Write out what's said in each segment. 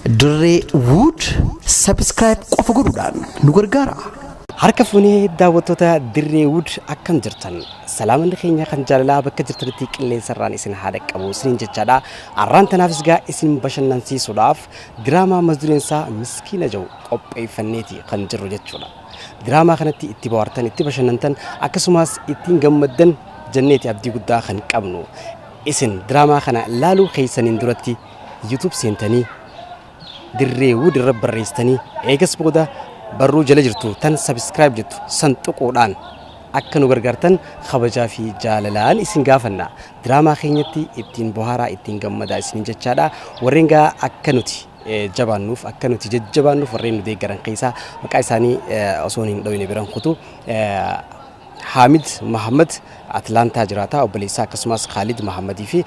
Dirree Wood subscribe qofa godhuudhaan nu gargaara. Harka fuunee daawwattoota Dirree Wood akkam jirtan? Salaamanni keenya kan jaalalaa bakka jirtanitti qilleensarraan isin haa dhaqqabu isiniin jechaadha. Arraan tanaafis gaa isin bashannansiisuudhaaf diraamaa mata-dureen isaa Miskiina jedhu qopheeffanneeti kan jirru jechuudha. Diraamaa kanatti itti bohaartan, itti bashannantan, akkasumas ittiin gammaddan jenneeti abdii guddaa kan qabnu. Isin diraamaa kana laaluu keessaniin duratti YouTube seentanii Dirree Wood irra barreessitanii eegas booda barruu jala jirtu tan subscribe jettu san tuquudhaan akka nu gargaartan kabajaa fi jaalalaan isin gaafanna. Diraamaa keenyatti ittiin bohaaraa, ittiin gammadaa isiniin jechaadha. Warreen gaa akka nuti jabaannuuf, akka nuti jajjabaannuuf warreen nu deeggaran keessaa maqaa isaanii osoo hin dhoyne biran kutu. Haamid Mahammad Atlaantaa jiraata, obboleessaa, akkasumas Khaalid Mahammadii fi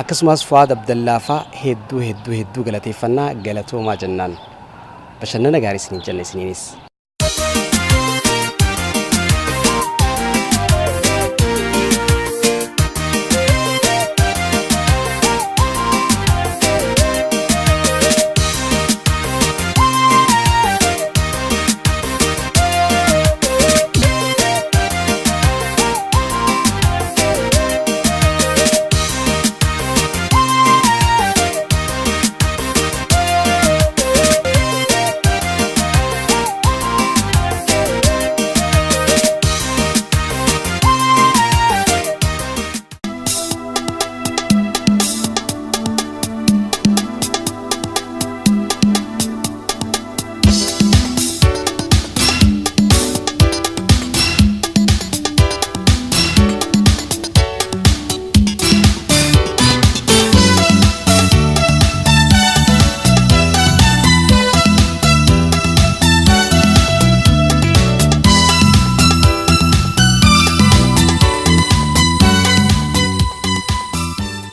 akkasumas Fuwaad Abdallaa faa hedduu hedduu hedduu galateeffannaa, galatoomaa jennaan. Bashannana gaarii isiniin jenna isiniinis.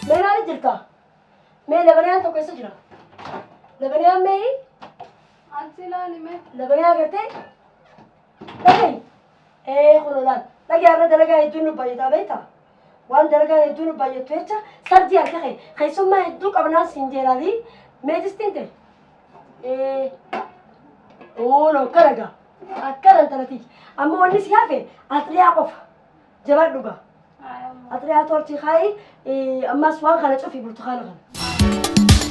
Mee maali jirta? Mee labaniyaan tokko eessa jira? Labaniyaan mee? Achi ilaali mee. Labaniyaa agartee? Dhagahi. Ee, kun laal. Dhagahi, har'a dalagaa hedduun nu baay'ataa beektaa? Waan dalagaa hedduu nu baay'attu jecha sardii harka kee keessummaa hedduu qabnaan siin jeeraali. Mee distiin ta'e? Ee. Ooloo akkana gaa. Akkana intalati. Amma wanni si hafe axriyaa qofa. Jabaadhu gaa. Axriyaa tolchi kaayi, ammas waan kana cufi, burtukaana kana.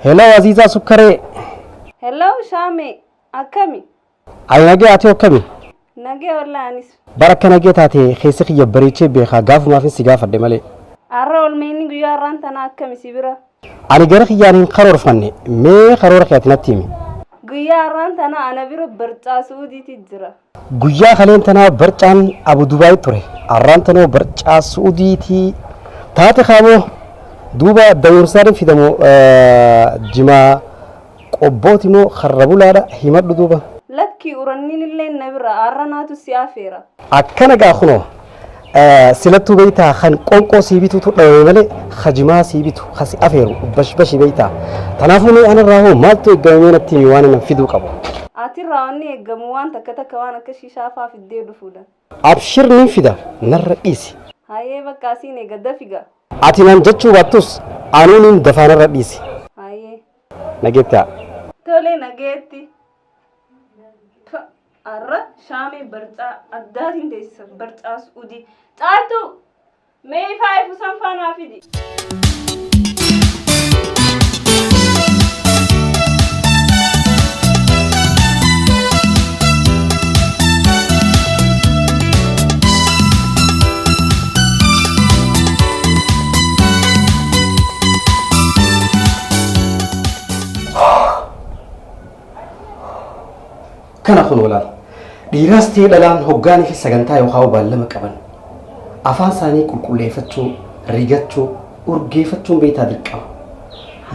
Hello, Aziizaa Sukkaree. Hello Shaame, akkami? Ayi, nagee, ati akkami? Nagee wallaa anis. Bara akka nagee taate keessi kiyya bareechee beekaa, gaafumaafin si gaafadhe malee. Har'a olmeenni guyyaa har'aan tana akkami si bira? Ani gara kiyyaan hin karoorfanne, mee karoora kee ati natti himi. Guyyaa har'aan tana ana bira barcaa Suudiiti jira. Guyyaa kaleen tanaa barcaan Abu Dubaay ture. Har'aan tanoo barcaa Suudiitii taate kaamoo duuba dawursaan fidamu jimaa qobbooti moo karra bulaadha, himadhu duuba. Lakkii, uranniin illee na bira, har'a naatu si afeera. Akkana gaa, kunoo silattuu beeytaa kan qonqoo sii bituutu dhabame malee hajimaa sii bitu kasi afeeru bashbashi beeytaa. Kanaafuu mee anarraa hoo maaltu eeggamamee natti himi, waan anan fiduu qabu. Atirraa wanni eeggamu waan takka takka, waan akka shishaa faa fiddee dhufuudha. Abshir, nin fida, narra dhiisi. Hayyee, bakka asiin eega, dafiga. Ati nan jechuu baattus anuun dafaa, narra dhiisi. Hayyee. Nageettaa. Tole, nageetti. Har'a Shaamee barcaa addaatiin teessisa, barcaa Suudii. Caaltuu! Mee ifaa ifu san faanaa fidi. Kana kun walaal. Dhiiraas ta'ee dhalaan hoggaanii fi sagantaa yookaan baallama qaban afaan isaanii qulqulleeffachuu, rigachuu, urgeeffachuun beektaa dirqama.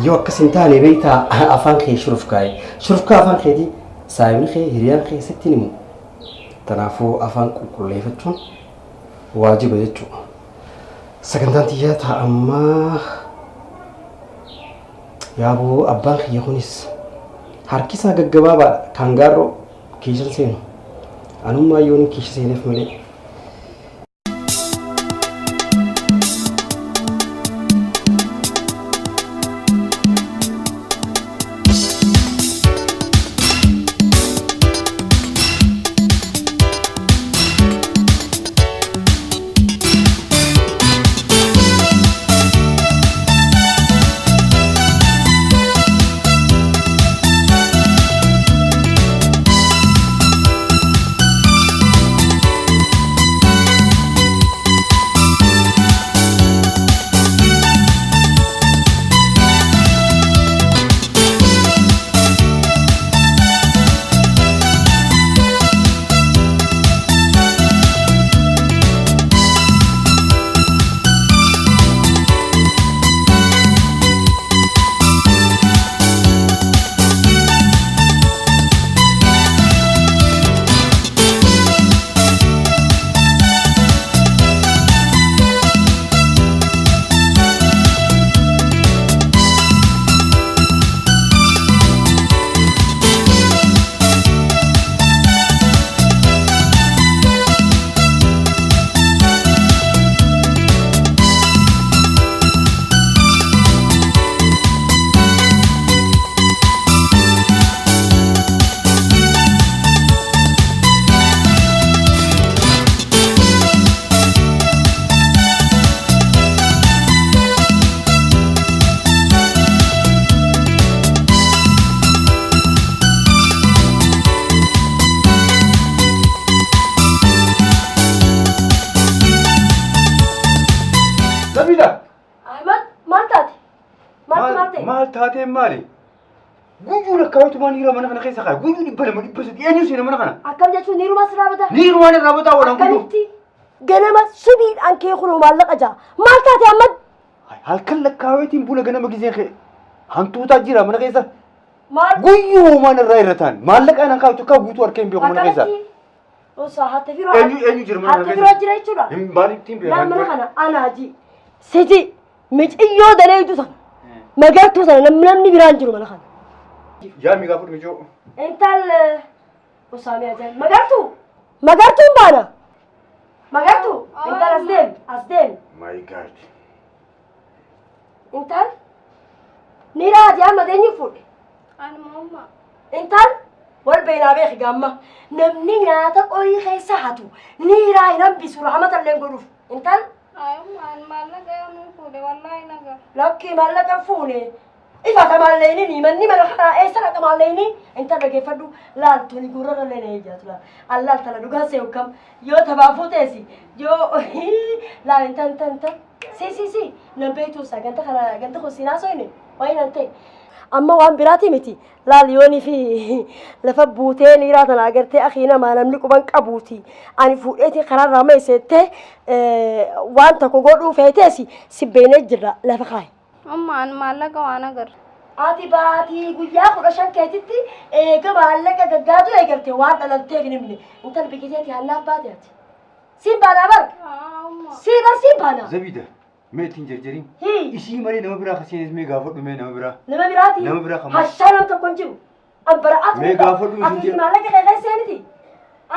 Yoo akkas hin taane beektaa afaan kee shurufkaa'e. Shurufkaa afaan keetii saayibni kee, hiriyaan kee sitti himu. Kanaafuu afaan qulqulleeffachuun waajiba jechuudha. Sagantaan xiyyaa ta'a ammaa Yaaboo abbaan kiyya kunis harki isaa gaggabaabaadha kan gaarroo kiishan seenu. Anummaa yoon kiisha seeneef malee. Maal taateen maali? Guyyuu lakkaa'utumaan dhiira mana kana keessa kaa'e. Guyyuu 200 300 eenyu seena mana kana? Akkam jechuun niirumaa si raabata? Niirumaan irraa bataa oolan guyyuu. Akkamitti? Ganama subiidhaan kee kunoo maallaqa ja'a. Maal taate amma? Halkan lakkaa'eetiin bula ganama gizeen kee hantuutaa jira mana keessa. Maal? Guyyuu homaan irraa irra ta'an maallaqa anaan kaa'u tokko guutuu harka hin beeku mana keessa. Osaa hatte firoo. Eenyu jira mana kana Hatte firoo jira jechuudha. Maaliif beekaa? Laa mana kana anaaji. Siti miciyyoo daleeytu sana. Magartuu sana namni biraan jiru mana kana. Yaa mi gaafadhu mijoo. Intal Osaamee ajaa'iba. Magartuu! Magartuun baana! Magartuu! Intal as deemi! As deemi! My God. Intal ni raajii amma eenyu fuudhe? Anuma. Intal wal beelaa beeki gaamma. Namni nyaata qorii keessa hatu ni raa hin hambisu rahmata illee godhuuf. Intal Ayummaan maallaqa yoomuu fuudhe wallaahi naga. Lakkii maallaqa fuune. Ifa tamaalleeni manni mana kanaa eessa dhaqa maalleeni intal dhageeffadhu laaltuni gurra illee na eeyyaatu laal. Allaal tana dhugaa se'u kam yoo tabaafuu teessi yoo laal intal intal intal si si si nan beektu isaa ganta kana ganta kun siinaa soyne wayi nan ta'e. Amma waan biraati miti laal yoonii fi lafa buutee niiraa tana agartee akii namaa namni quban qabuuti ani fuudheetiin karaarraa meesseettee waan tokko godhuu feeteesi si beenee jirra lafa kaaye. Ammaan maallaqa waan agarra. Ati baatii guyyaa 15 keetitti eega maallaqa gaggaatu eegalte waan dhalalteef hin himne intal biqiteeti hannaaf baate ati. Siin baanaa bar? Sii bar siin baanaa? Zabida. Mee ittiin jarjariin. Isii malee nama biraa kaseenis mee gaafadhu mee nama biraa. Nama biraati? Nama biraa kan. Hashaa nam tokko hin jiru. Ambara ati. Mee gaafadhu isin Ati maallaqa kee seeniti.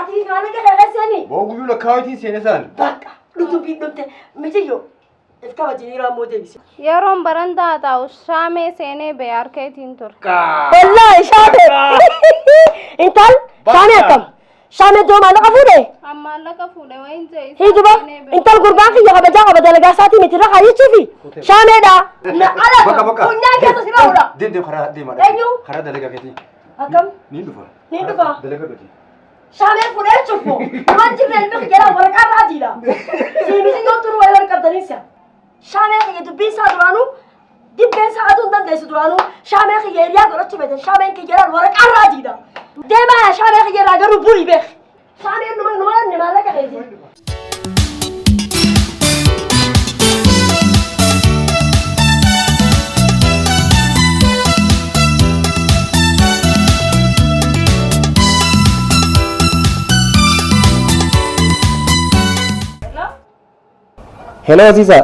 Ati maallaqa kee seeni. Boo guyyuu lakkaa'uutiin seena isaan. Bakka dhutu dhumte mitiyyoo. If kabajiniiraa immoo deebise. Yeroon barandaa taa'u shaamee seenee ba'e harkeetiin ture. Wallaahi shaamee. Intal shaamee akkam? Shaamee iddoo maallaqa fuudhe? Maallaqa fuudhe wayin jee. Hiiduba intal gurbaan kiyya kabajaa qaba dalagaa isaatii miti irra kaayyuchuufi shaameedha. Na ala funyaan keessa si bahuudha. Deem karaa deemaa. Eenyu? Karaa dalagaa keetii. Akkam? Niin dhufa. Niin dhufa. Dalagaa dhuti. Shaamee fuudhee jechuuf moo? Waan jirre ilmi kiyya waraqaa irraa adiidha. Siimisi yoo turu wayii wal qabdanii si'a. Shaamee kiyya dubbiin isaa duraanuu dibbeen isaa aduu hin dandeessu duraanuu shaamee kiyya hiriyaa godhachuu beektan shaameen kiyya irraa waraqaa irraa adiidha. Deemaa shaamee kiyya irraa garuu bu'ii beek. Shaameen numa numa inni maallaqa keetii. Hello Aziza.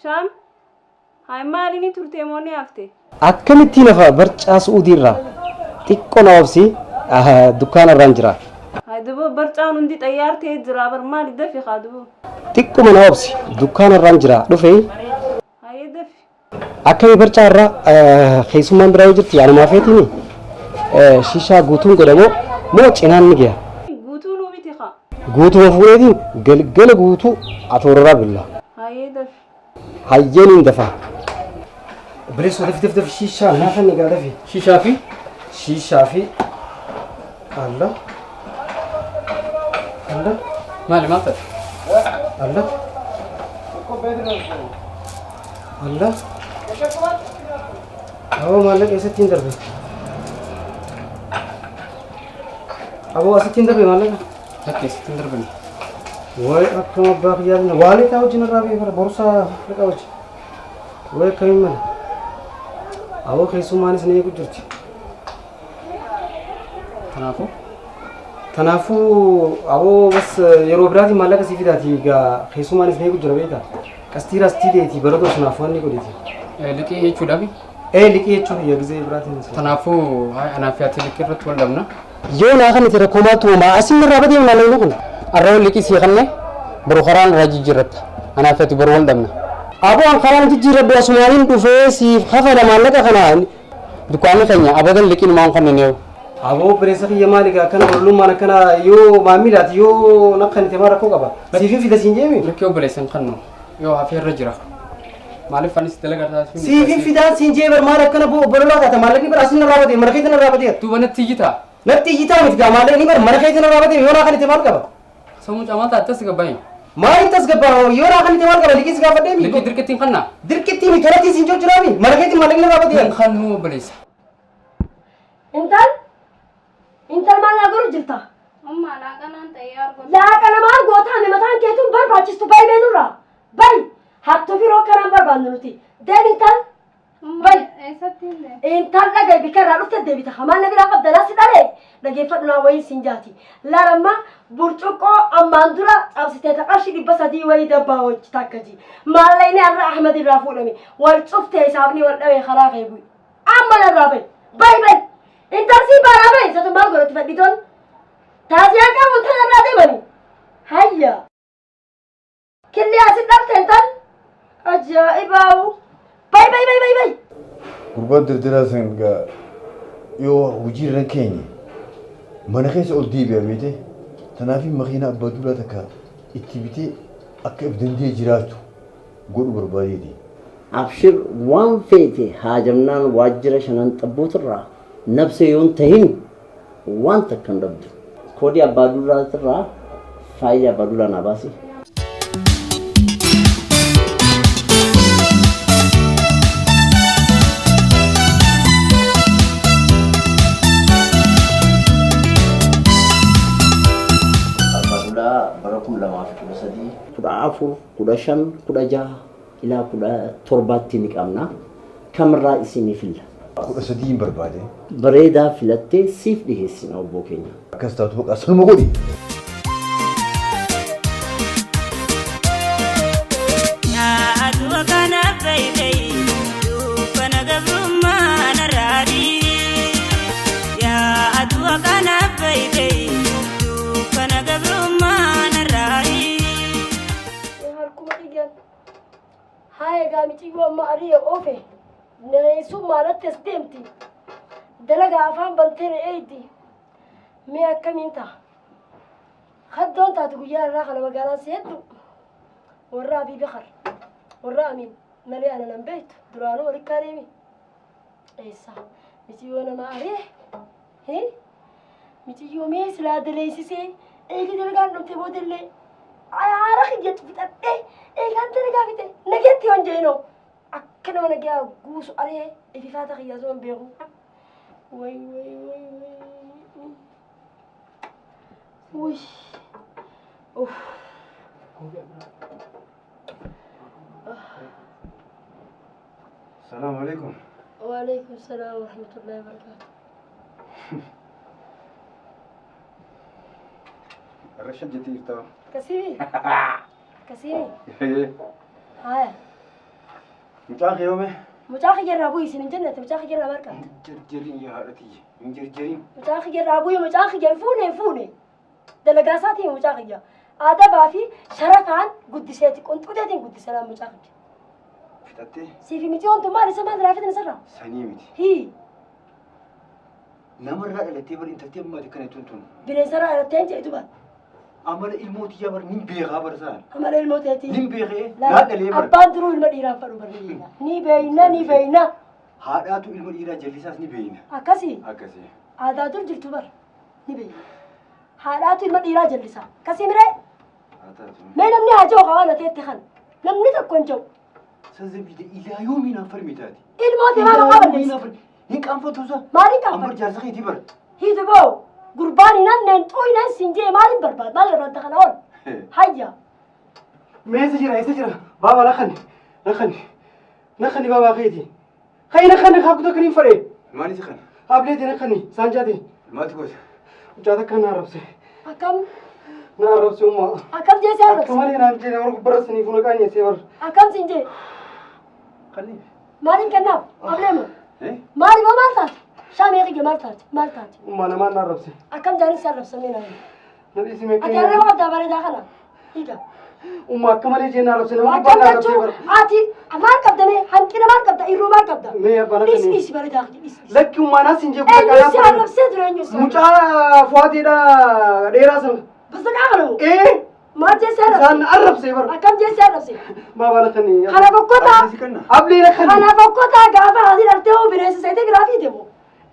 Sham. Haa maali ni turtee moo ni hafte? Akkamitti nafa barcaa Suudiirraa xiqqoo na obsi dukkaana irraan jira. Haa dubo barcaan hundi xayyaar ta'ee jira bar maali dafi haa dubo. Xiqquma na obsi dukkaana irraan jira dhufee. Haa dafi. Akkami barcaa irraa keessummaan biraa yoo jirti yaanuma feetini shishaa guutuun godhamoo moo cinaan ni gaha? Guutuu nuu miti haa. Guutuma fuudheetiin galgala guutuu atoorraa billa. Haa dafi. Hayyeen hin dafa. Bileessoo dafi dafi dafi shishaa naafa ni gaa dafi. Shishaa fi? Shishaa fi Allah. Allah. Maali maal ta'e? Allah. Allah. Aboo maallaqa eessatti hin darbe? Aboo asitti hin darbe maallaqa? Lakki eessatti hin darbine. Way akkam abbaa kiyyaa waaleetaa wajjin irraa ba'e bara borsaa liqaa wajjin. Way akkamiin mala? Aboo keessummaanis na eegu jirti. Kanaafuu? Kanaafuu aboo bas yeroo biraatiin maallaqa sii fidaati egaa keessummaanis na eegu jira beektaa? Qastii rastii deeti baratoo sunaaf waan ni godheeti. Liqii jechuudhaafi? Liqii jechuun yaa gizee biraatiin. Kanaafuu anaaf ati liqii irratti wal dhabna. Yoo naa kan itti rakkoo maaltu uumaa asin irraa badee naannoo kun. Arraa liqii sii kanne boru karaan irraa jijjiirratta. Anaaf ati boru wal dhabna. Aboo an karaan jijjiirradhu asumaaniin dhufee siif kafala maallaqa kanaan. Dukkaanni keenya abadan liqiin maan kanneen yoo. Aboo bireessa kiyya maali gaa akkana ollummaan akkana yoo maamilaati yoo naqan itti rakkoo qaba. Siifin fida siin jeemi. Liqii obboleessan kannu yoo hafee irra jira. Maaliif anis dalagaa taasisuun. Siifin fidaan siin jee bar maal akkana bololaa taata maallaqni bar asin irraa badee mana keessa irraa badee. Duuba natti iyyitaa. Natti iyyitaa miti gaa maallaqni bar mana keessa irraa badee yoo naa kan itti maal qaba. Sammuu caamaa taate tas gabbaa'e. Maaliif tas gabbaa yoo naa kan itti maal qaba liqiis gaafadhee mi. Liqii dirqittiin kannaa. Dirqittii mi toratti siin jiru jiraami mana keetti maallaqni irraa badee. Kannuu obboleessa. Intal intal maal naa godhu jirta? Amma laaqanaan xayyaar godhu. Laaqana maal gootaame mataan keetuun barbaachistu bayi beenurraa bayi hattuu firoo kanaan barbaannu nuti deem intal bayi. Eessatti hin deemu? Intal dhagaye bikka irraa dhufte deebita hamaan na biraa qabda naasi dhalee dhageeffadhu naa wayiin siin jaati. Laal amma burcuqqoo ammaan dura cabsitee ta qarshii 300 wayii dabbaa hojii takka ji. Maallaqni har'a Ahmad irraa fuudhame wal cuftee isaafni wal dhawee karaa kee bu'i. Amma narraa bayi bayi bayi. Intal sii baraa bayi satu maal godhatti fadhitoon. Taasiyaan qabu intal irraa deemani. Hayya. Killi asin dhabte intal. Ajaa'ibaawu. Bayi bayi bayi bayi bayi. Gurbaan dardaraa san egaa yoo hojii irra keenye mana keessa ol deebi'a beekte kanaaf makiina abbaa duulaa takka itti bitee akka if danda'ee jiraatu godhu barbaadeeti. Abshir waan feete haajamnaan waajjira shanan xabbootirraa nabsee yoon tahin waan takka hin dhabdu. Koodii abbaa duulaatirraa faayilii abbaa duulaa naa baasi. Bara 2013, 14, 15, 16 ilaa 17 ni qabna. Kamirraa isinii filla. 13 hin barbaade. Bareedaa filattee siif dhiheessina obbo keenya. Akkas taatu maqaa sanuma godhi. Gaamichi amma ari'ee oofe neessummaa as deemti. Dalagaa afaan bantee na eeydi. Mee akkamiin ta'a? Haddoon taatu guyyaa irraa kana magaalaan si hedduu. Warra Abii Bakar, warra Amiin malee ana nan beektu duraanuu walitti kaanee Eessa? Miciyyoo nama ari'e? Miciyyoo mee silaa daleessisee eegi dalagaan dhumte boodallee haara kiyya fixadhee eegaan dalagaa fixe nageetti yoon jeenoo. Akka nama nagaa guusu ari'ee ififaata kiyyaa osoo hin beeku. Way way way way. Wuy. Uff. Salaamu alaikum. Waalaikum salaam wa rahmatullahi wa barakaatuh. Rasha jettee jirta. Akkasii? Akkasii? Haya. Mucaan kee yoome? Mucaa kiyyarraa bu'i isin hin jennette mucaa kiyyarraa maal qabda? Jarjariin yaa haadha tiyya. Hin jarjariin. Mucaa kiyyarraa bu'i mucaa kiyya hin fuune hin fuune. Dalagaa isaatiin mucaa kiyya. Adabaa fi sharafaan guddiseeti qunxuteetiin guddisanaan mucaa kiyya. Fixattee? Siifi miti wantu maal isa maal irraa fitan isarraa? Sanii miti. Hii. Namarraa dhalattee bar intaltee ammaati kana tun. Bineensarraa dhalattee hin jedhu bar. Amala ilmoo tiyyaa bar nin beekaa bar isaan. Amala ilmoo teetii. Nin beekee naa dhalee bar. Abbaan duruu ilma dhiiraan fadhu bar ni beeyna. Ni beeyna ni beeyna. Haadhaatu ilma dhiiraa jallisaas ni beeyna. Akkasii. Akkasii. Aadaa dur jirtu bar ni beeyna. Haadhaatu ilma dhiiraa jallisa. Akkasii miree? Mee namni haa jiru hawaa na teetti kan. Namni tokko hin jiru. Sazzabiide ilaa yoomii naan farmi taate. Ilmoo tee maal maqaa balleessa? Hin qaanfatu isaa. Maaliin qaanfatu? Amma jaarsa keetii bara. Hiitu boo gurbaan hin hanneen xooyinaan siin jee maaliin barbaada? Maal barbaadda kana ol? Hayya. Mee eessa jira eessa jira? Baaba nakhanni nakhanni nakhanni baabaa keeti. Kai nakhanni haa kutaa kan hin fadhe. Maal isa kana? Ableeti nakhanni saanjaati. Maaltu gosa? Mucaa takka na arrabse. Akkam? Na arrabse ummaa. Akkam jee si arrabse? Akka malee naaf jee nama gubbarra sanii fuula qaanyessee bar. Akkam siin jee? Qalli. Maaliin kennaaf? Ablee moo? Maali moo maal taate? Shaamee kiyya maal taate? Maal taate? Ummaa namaan na arrabse. Akkam jaanis si arrabsamee na himi. Na dhiisi mee Ati arraba qabdaa bareedaa kana? Hiika. Ummaa akka malee jee na arrabse nama gubbaa na arrabse bar. Ati maal qabda mee? Hanqina maal qabda? Irruu maal qabda? Mee abbaa na Dhiisi kenni. dhiisi bareedaa kiyya dhiisi. Lakki ummaa naas hin jee Eenyu si arrabsee ture eenyu si arrabse? Mucaa fuwaateedha dheeraa sana. Basaqaa kana moo? Ee. Maal jee si arrabse? Isaan arrabse bar. Akkam jee si arrabse? Baabaa na kenni. Kana bokkotaa. Ablee na kenni. Kana bokkotaa gaafa ati dhaltee hoo bineensa seetee biraa fiite moo?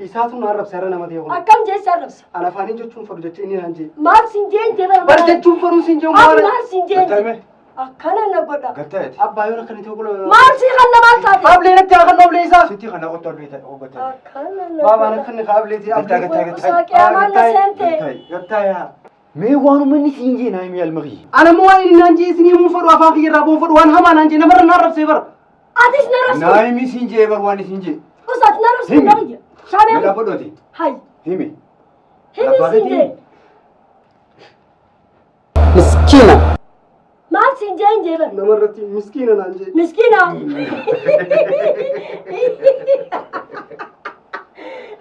Isaatu na arrabse har'a nama ta'e kun. Akkam jee si arrabse? Ana afaaniin jechuun fadhu jecha inni naan jee. Maal siin jeen jee bara Bar jechuun fadhu siin jee Ati maal. maal siin jeen jee? Akkana na godha. Gattaa'eeti. Abbaa yoo na kenni ta'u kula. Maal sii kanna maal taate? Ablee natti haa kennu ablee isaa. Sitti kana qottu ablee ta'e hoggataa. Akkana na Baabaa na godha. kenni haa ableeti. Gattaa gattaa gattaa. Saaqee maal na seente? Gattaayaa. Mee waanuma inni siin jee naa himi almaqii. Ana moo waan inni naan jee isin himuu fadhu afaan kiyya irraa bu'uun fadhu waan hamaa naan jee namarra na arrabsee bara. Atis na arrabsitu. Naa himi siin jee bar waan isin jee. Usaat na arrabsitu Himi. na biyya. Shaamee. Mee dhaabbadhooti. Hay. Himi. Himi siin jee. Miskiina. Maal siin jee hin jee bara. Namarratti miskiina naan jee. Miskiina.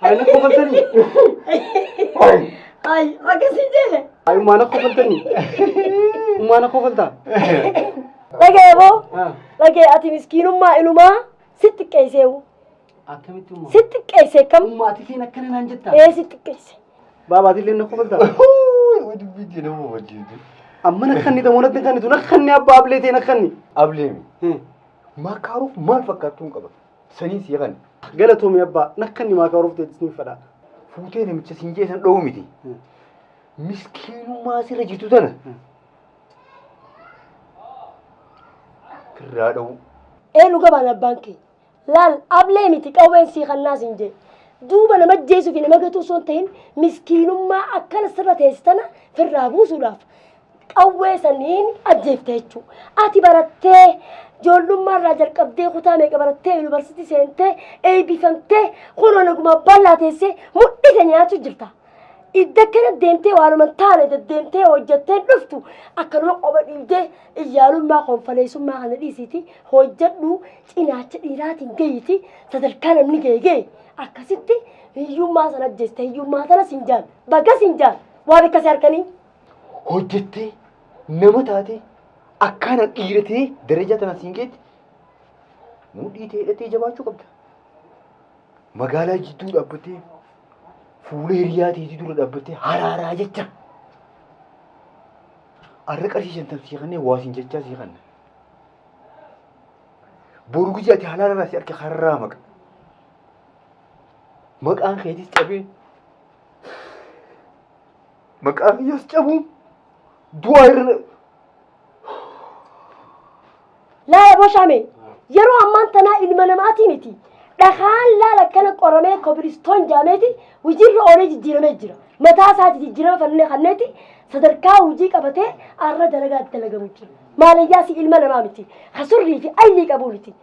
Hayi na kofaltanii. Ay, akkas siin jee. Hayi ummaa na kofaltanii. Ummaa na kofaltaa. Dhagee boo. Dhagee ati miskiinummaa ilumaa sitti qeesseewu. Akkamitti ummaa? Sitti qeesse kam? Ummaa ati leen akkana naan jettaa? Ee sitti qeesse. Baaba ati leen na kofaltaa? Wadi biyyi nama wajjiitu. Amma na kanni ta'uu natti kannitu na kanni abbaa ablee ta'e na kanni. Ableemi. Maakaaruuf maal fakkaattuun qaba? Saniin si kanni. Galatoomi abbaa na kanni maakaaruuf ta'e sin fadha. Fuutee namicha siin jee san dha'uu miti. Miskiinummaa sirra jirtu tana. Kirraa dha'uu. Ee luga baan abbaan kee. Laal ablee miti qawween sii kannaa siin jee. Duuba nama jeesuu fi nama gatuu osoo hin ta'in miskiinummaa akkana sirra teessi tana firraa buusuudhaaf qawwee saniin ajjeefte jechuudha. Ati barattee ijoollummaa irraa jalqabdee kutaa meeqa barattee yuunivarsiitii seentee eebbifamtee kunoo naguma bal'aa teessee mudhite nyaachuu jirta. Idda kana deemtee waanuma hin taane deddeemtee hojjettee dhuftu akkanuma qoba dhiibdee iyyaalummaa konfaleessummaa kana dhiisiiti hojjedhu cinaacha dhiiraatiin gahiiti sadarkaa namni gahe gahe akkasitti hiyyummaa sana ajjeeste hiyyummaa tana siin jaan baga siin jaan waa bakka si harkanii. Hojjettee nama taatee akkaan dhiiratee darajaa tana siin geetti mudhii ta'e hidhattee jabaachuu qabda. Magaalaa jidduu dhaabbattee fuula hiriyaa teetii dura dhaabbattee haraaraa jecha. Arra qarshii 50 sii kannee waa siin jechaa sii kanna. Boru guyyaa ati halaala irraa si arge harraa maqa. Maqaan keetis cabee maqaan kiyyaas cabuun du'aa irra. Laala boshaame yeroo ammaan tanaa ilma namaatii miti. Dhakaan laala akkana qoramee kobilistoon jaameeti hojiirra oolee jijjiiramee jira. Mataa isaati jijjiirama fannee kanneeti sadarkaa hojii qabatee arra dalagaa dalagamu jira. Maalayyaasi ilma namaa miti. Kasurrii fi aylii qabuu miti.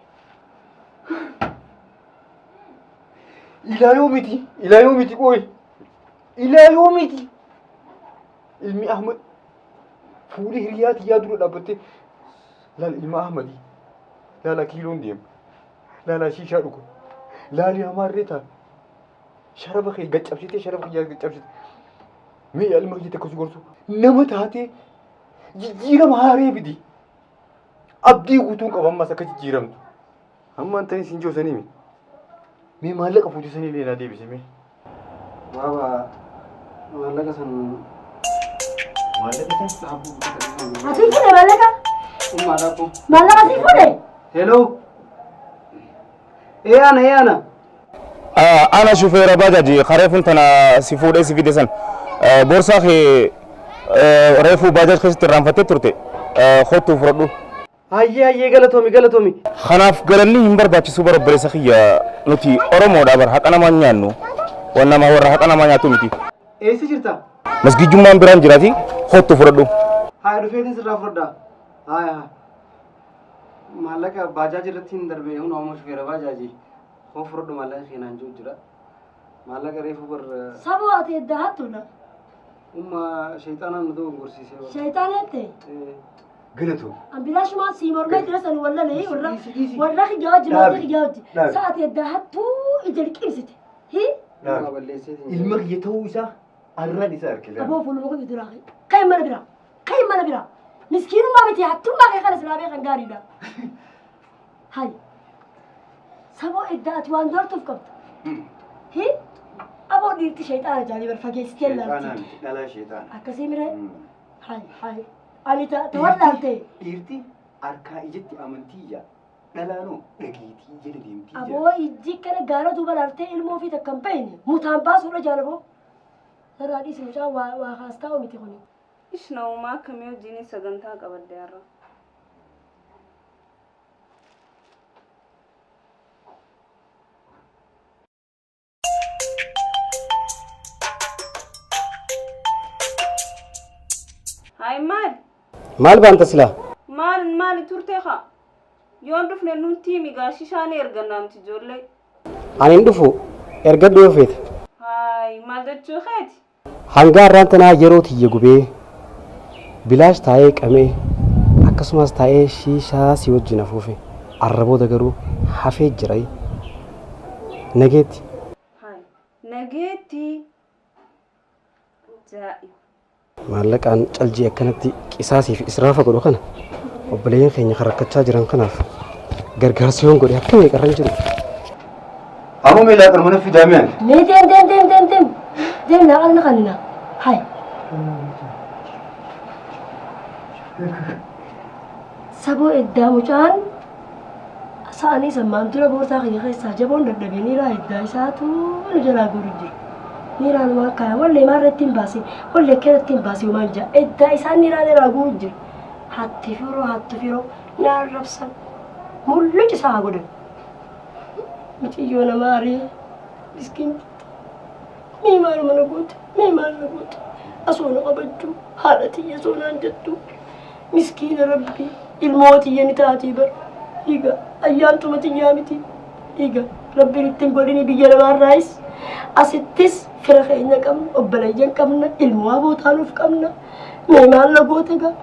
Ilaa yoo miti, ilaa yoo miti qooyi. Ilaa yoo miti. Ilmi Ahmad fuula hiriyaa tiyyaa dura dhaabbattee laala ilma Ahmadii laala kiiloon deema. Laalaa shiishaa dhugu. Laalii hamaarree ta'a. Sharaba kee gaccabsitee sharaba kiyyaa gaccabsite. Mee ilma kiyya tokko si gorsu. Nama taatee jijjiirama haaree fidi. Abdii guutuun qaba ammas akka jijjiiramtu. Amma antanii siin joosanii mi? Mee maallaqa fuutii sanii illee naa deebise mee? Baaba maallaqa san Maallaqa san? Ati fuudhe maallaqa? Ummaa dhaabbu. Maallaqa si fuudhe? Hello. Ee ana ee ana. Ana shufeera bajaji kareefun tana si fuudhee si fide san boorsaa kee reefuu bajaaj keessatti irraanfattee turte kottuu fudhadhu. Hayyee hayyee galatoomi galatoomi. Kanaaf galanni hin barbaachisu bara obboleessa kiyya nuti Oromoodha bara haqa namaa nyaannu waan namaa warra haqa namaa nyaatu miti. Eessa jirta? Masgijummaan biraan jiraati kottuu fudhadhu. Haa dhufeetiin sirraa fudhadha. Haa haa. Maallaqa bajaaj irratti hin darbe hun oomoo shufeera bajaajii. Koo fudhadhu maallaqa keenaan jiru jira. Maallaqa reefu bar. Saboo ati edda hattuudha. Umma shayxaanaan nu dogongorsiisee. Shayxaan ette? Galatoom. Ambilaashumaan sii mormee jira san wallalee warra warra hijaaji maatii hijaaji. Sa'ati edda hattuu ija liqimsite. Hi? Ilma kiyya ta'uu isaa arraan isaa argina. Aboo fuuluma kun duraa ka'e mana biraa ka'e mana biraa. Miskiinummaa miti hattummaa kee kana silaa beekan gaariidha. Hay. Saboo edda ati waan doortuuf qabda. Hi? Aboo dhiirti shayxaana jaalii bar fageessitee laalti. Dhalaa shayxaana. Akkasii miree? Hay hay. Ani tawallaalte. Dhiirti harkaa ijatti amantii ija. Dhalaanoo dhageetii jala deemtii ija. Aboo ijji kana gaara duuba laaltee ilmoo fi takka hin beekne mutaan baasuudha jaalaboo. Narraa dhiisi mucaa waa haastaa miti kuni. Ish namumaa akkamii wajjin sagantaa qabadde har'a. Hayi maal? Maal baanta silaa? Maal maali turte haa? Yoon dhufne nuti himi gaa shishaan ergannaa miti ijoollee. Ani hin dhufu ergadhu yoo feete. Hayi maal jechuu keeti? Hanga har'aan tanaa yeroo tiyya gubee bilaash taa'ee qamee akkasumas taa'ee shiishaa si wajjin hafuufe arrabooda garuu hafee jira. Nageetti. Hayi nageetti. Jaa'i. Maallaqaan caljii akkanatti qisaasii fi israafa godhu kana obboleeyyan keenya kan rakkachaa jiran kanaaf gargaarsa yoon godhe akka meeqarran jiru. Amma meelaa kan mana fidaa mi'aan? Mee deem deem deem deem deem deem naa qalna kanina. Hay. Saboo eddaa mucaan sa'anii sammaan dura boorsaa kiyya keessaa jaboon dadhabee niiraa eddaa isaatu nu jalaa godhu jiru. Niiraan waan kaaya wallee maarratti hin baasin wallee keerratti hin baasin waan jaa eddaa isaan niiraan irraa guuru jiru. Hatti firoo naan rabsan mulluci isaa haa godhan. Muciyyoo nama arii miskiin mee maal mana goote mee maal na goote asoo na qabachuu haadha tiyya osoo naan jettu miskiina rabbii ilmoo tiyya ni taatii bar dhiiga ayyaantuma tiyyaa miti dhiiga rabbiin ittiin godhini biyya namaarraayis asittis fira keenya qabna obboleeyyan qabna ilmoo abootaa nuuf qabna mee maal na goote gaa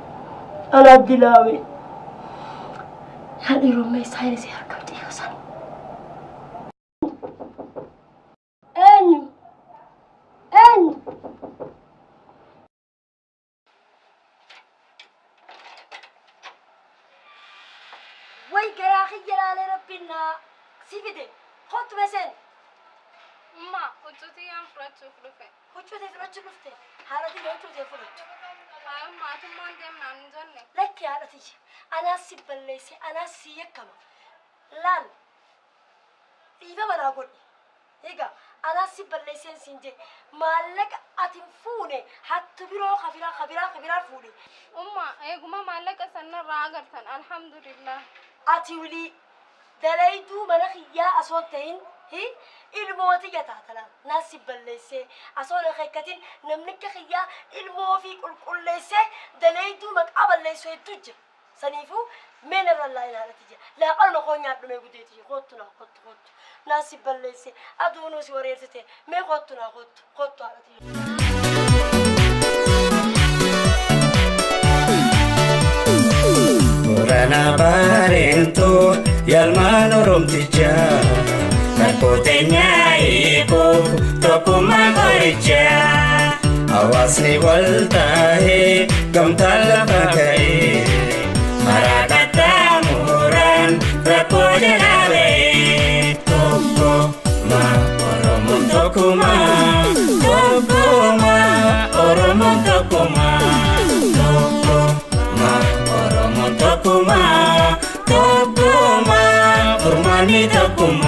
anaaf dilaawe yaa dhiiroo mee isaa hirisee harka mucayyoo sana. Eenyu? Eenyu? Way garaa kiyya laalee rabbiin naa si fide kottu beseen. Umma huccuutii yaan fudhachuuf dhufe. Huccuutii fudhachuu dhufte haadha tiyya huccuutii fudhattu. Haa umma atummaan deemnaan hin jenne. Lakki haadha tiyya anaas si balleesse anaas si yakkama. Laal dhiifama naa godhi. Egaa anaas si balleesseen siin jee maallaqa ati hin fuune hattu biroo kabiraa kabiraa kabiraa fuudhe. Umma eeguma maallaqa sanarraa agartan alhamdulillah. Ati wulii dalayduu mana kiyyaa osoo hin ta'in ilmoo tiyya taatana naas si balleessee osoo hin akeekkatin namnicha kiyyaa ilmoo fi qulqulleessee dalayduu maqaa balleessu hedduu jira. Saniifuu mee narra laa haadha tiyya laaqaluma koo nyaadhu mee gudee tiyya kottu naa kottu kottu naas si balleessee aduunuu si wareersite mee kottu naa kottu kottu haadha tiyya. Boorana bareentoo Yalmaan Oromtichaa rakkoo teenyaa hiikuuf tokkummaan qorichaa. Hawaasni wal taa'ee gamtaan lafa ka'ee karaa qaxxaamuraan rakkoo jalaa ba'ee. Tokkummaa Oromoon tokkummaa, tokkummaa Oromoon tokkummaa, tokkummaa Oromoon tokkummaa, tokkummaa furmaanni tokkummaa.